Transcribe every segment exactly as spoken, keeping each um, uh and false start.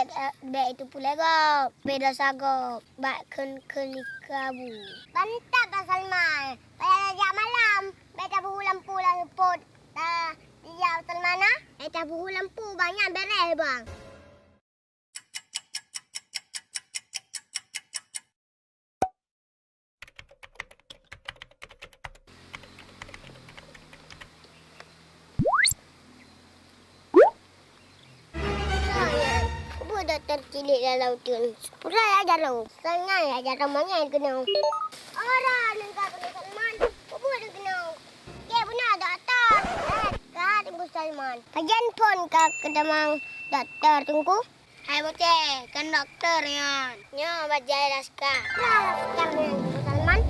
Eh, bèk itu pulai gob, beda sagob, bak kheun-kheun ikeue abu. Mantap, Bang Salman. Payah jak malam, bèk tabeuhu lampu lam seupôt. Ta, ya, Bang Salman, ah. Eh, tabeuhu lampu, Bang, nyan bereh, Bang. Peue dokto cilék lam laôt teun? Pura ya jaroe. Sangai ya jaroe manyai keunong. Ora nengka keuneuk Salman. Peue keunong? Kèe beuna dokto. Eh, ka Teungku Salman. Pajan phôn ka keutamong dokto Teungku? Hai Boceh, kon dokto nyan. Nyoe bajèe laskar. Laskar nyan Teungku Salman.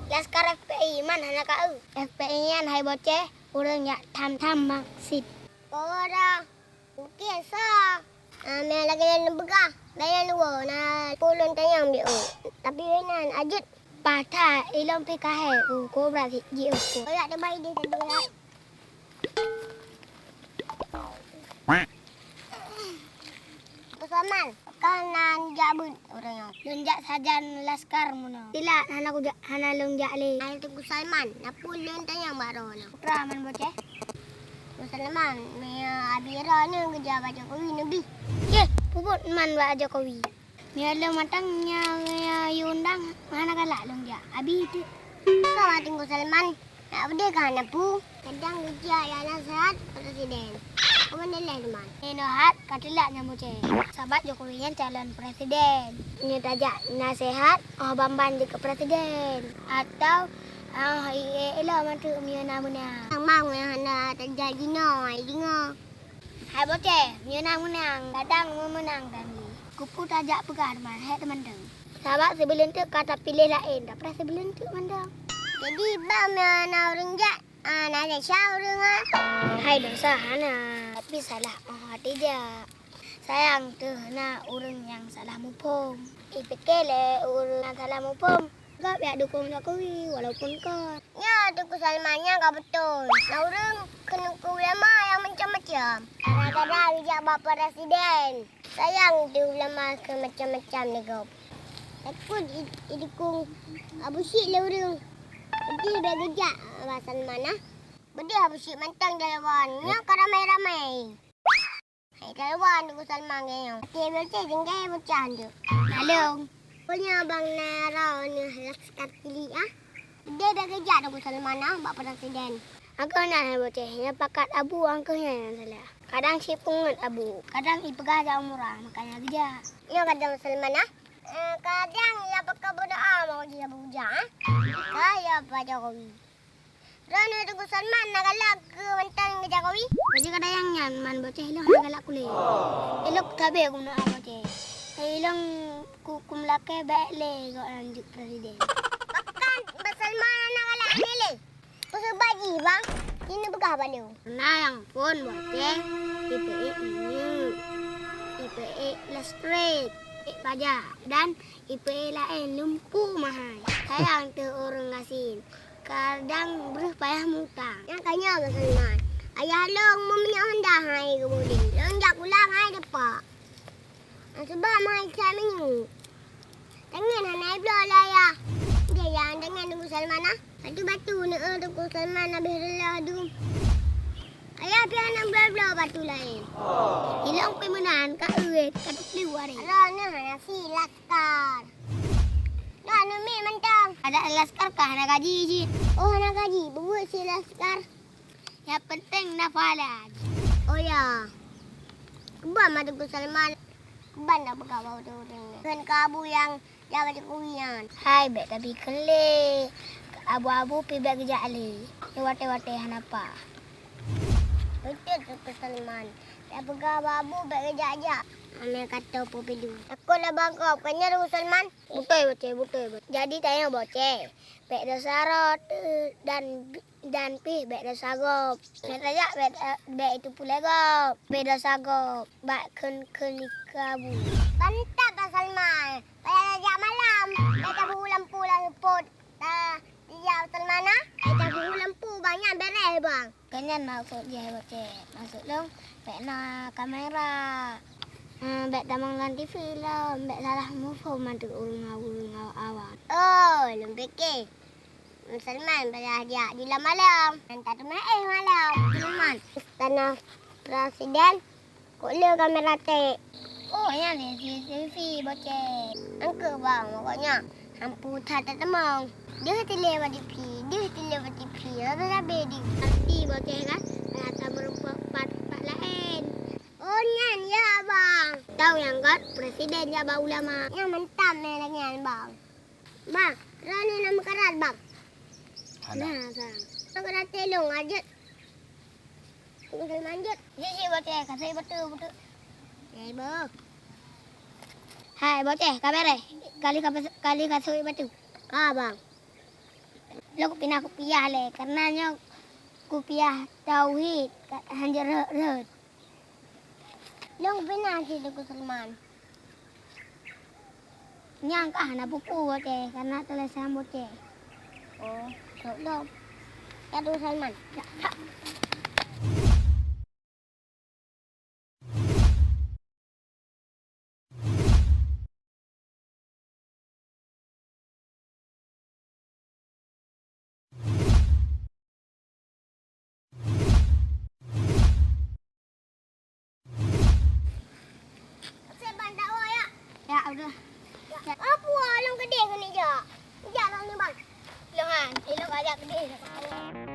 Laskar F P I man hana ka eu. F P I nyan hai Boceh, ureueng jak tham-tham maksit. Ora. Oke, sa. Ah, meunan lagèe nyan neupeugah. Bèk nyan neuwoe, na pulon tanyong biôh. Tapi inan ajeuet. Paih that, ilôn pih kahé, u kobra sit jiôh. Oyak teubai deh tadi, ya. Teungku Salman, kan nan jak beuet ureueng nyoe. Lôn jak sajan laskar meunoe. Silat, hana kujak, hana lôn jak lé. Hai Teungku Salman, na peue lôn tanyong bak droeneuh? Peue man Boceh? Teungku Salman, meunyoe Abi droeneuh geujak bak Jokowi neubih. Yeh, peubuet man bak Jokowi. Meunyoe lôn mantong nyoe, nyoe yue undang, hana galak lôn jak. Abi teuk. Ka Teungku Salman, nak peudeh ka hana peue. Kadang geujak jak naseuhat presiden. Keumeunaleh teuma. Nyoe hat ka teulak nyan Boceh. Sabab Jokowi nyan calon presiden. Nyoe tajak naseuhat, oh Bamban jeuet keu presiden. Atau, oh, ie ilôn mantuk meunyoe na meunang. Mang, meunyoe hana tajak jinoe, ai deungoe. Hai Boceh, meunyoe na meunang, kadang meumeunang dan lé. Keupeue tajak peugah teuma, hék teumantong. Sabab sibuleuen teuk ka tapiléh laén, tapreh sibuleuen teuk mantong. Jadi, bang meunyoe na ureueng jak, ah, na desya ureueng, ah. Hai, desya hana, tapi salah oh até jak. Sayang teuh na ureueng nyang salah muphom. Ipike lé ureueng nyang salah muphom. Gob jak dukong Jokowi walaupun kon. Nyoe Teungku Salman nyan ka beutôi. Na ureueng keuneuk keu ulama nyang macam-macam. Gara-gara geujak bak presiden. Sayang di ulama keu macam-macam lé gob. Takot i-, idukong Abu Syik lé ureueng. Beudeh bèk geujak bak Salman, ah. Beudeh Abu Syik mantong dilawan. Nyoe ka ramai-ramai. Hai, taiwan Teungku Salman geuh nyoe. Até Boceh tinggai bocah tu. Lalu. Punya bang Nero ni laskar cilik, ah. Dia dah geujak Teungku Salman, ah, bak presiden. Angkeuh nyan hai Boceh, nyang pakat abu angkeuh nyan nyang salah. Kadang cit peungeut abu, kadang ipeugah jak umrah, makanya geujak. Nyoe kadang Salman, ah. Eh, kadang ya pakai berdoa mau dia bujang, ah. Kaya Pak Jokowi. Droeneuh Teungku Salman na galak keu mantan keu Jokowi? Bajèe ka dayang nyan man Boceh ilôn hana galak kulét. Ilôn ka bèe guna Boceh. Ilôn ku-, kumeulakèe bèk lé gobnyan jeuet presiden. Pakon Bang Salman hana galak nyan lé? Peue seubab jih, Bang? Jih neupeugah bak lôn. Na nyang phôn Boceh, ipeuék minyeuk, ipeuék listrik, ipeuék pajak, dan ipeuék laén lumpur mahai. Sayang teuh ureueng gasien. Kadang breuh payah mutang. Nyang ka nyoe Bang Salman. Ayah lôn meumiyueb honda hai keu buleuen. Lôn jak pulang hai depak. Sabab meuhai that minyeuk. Tangieng hana ibloe lé ayah. Dia nyang tangieng Teungku Salman, ah. Batu-batu neueu Teungku Salman habéh reuloh dum. Ayah pih hana bloe-bloe batu laén. Ilôn pih meunan ka uet, ka teupeue aré. Droeneuh hana si laskar. Droeneuh miet mantong. Adak laskar ka hana gaji jih. Oh, hana gaji, beuet si laskar. Nyang penting na pahala jih. Oh ya. Keubah mah Teungku Salman. Ban tapeugah bak ureueng-ureueng nyan. Kheun keu abu nyang jak bak Jokowi nyan. Hai, bèk tabikheun lé. Abu-abu pih bèk geujak lé. Nyoe watèe-watèe hana pa. Beutôi Teungku Salman. Tapeugah bak abu bèk geujak-jak. Amai kato peupilu. Takot lah bangkok. Bukan nyan Teungku Salman? Beutôi, beutôi, beutôi, beutôi. Jadi tanyoe Boceh. Bèk desya droe teuh dan dan pih bèk desya gob. Nyang tajak bèk, bèk itu pulai gob, bèk desya gob, bak kheun-kheun ikeue abu. Mantap Bang Salman. Payah tajak malam, bèk tabeuhu lampu lam seupôt. Ta, ya Bang Salman, ah? Bèk tabeuhu lampu, Bang, nyan bereh, Bang. Bukan nyan maksud jih, Boceh. Maksud lôn, bèk na kamera. Ah, bèk tamong lam T V lom, bèk salah muphom ateueh ureueng awai ngon awak. Oh, lôn pike. Sulman payah jak di lam malam. Nyan tateumèe éh malam. Sulman, istana presiden, kok le kamera tek. Oh, nyan lé C C T V boceh. Angkeuk bang, pokoknya. Hampu that tateumong. Deuh tilèe bak T V, deuh tilèe bak T V, habéh-habéh di. Pasti boceh kan? Rata meureumpok pat, pat laén. Oh, nyan ya, Bang. Tau nyang göt, presiden ya, Bang, ulama. Nyan mantap mè lagèe nyan, Bang. Bang, droeneuh na meukarat, Bang. Hana. Nah, Bang. Meukarat telong ajot. Tinggal manjot. Jih, jih, boceh, kasih betul, betul. Ya, Ibu. Hai, boceh, ka bèrèh. Kali ka, kali kasih betul. Ka, Bang. Lôn kupinah kupiah lé, karena nyoe kupiah tauhid, ka, hanjeuet rhot-rhot. Lôn kupinah cit Teungku Sulman. Nyang ka hana peue-peue boceh, karena teuleusan boceh. Oh, sok lom. Ya, Teungku Sulman. Ya. Ya, udah. Apa lôn keudeh keuneuk jak? Jak lôn ni, Bang. Lôn han, ilôn ka jak keudeh.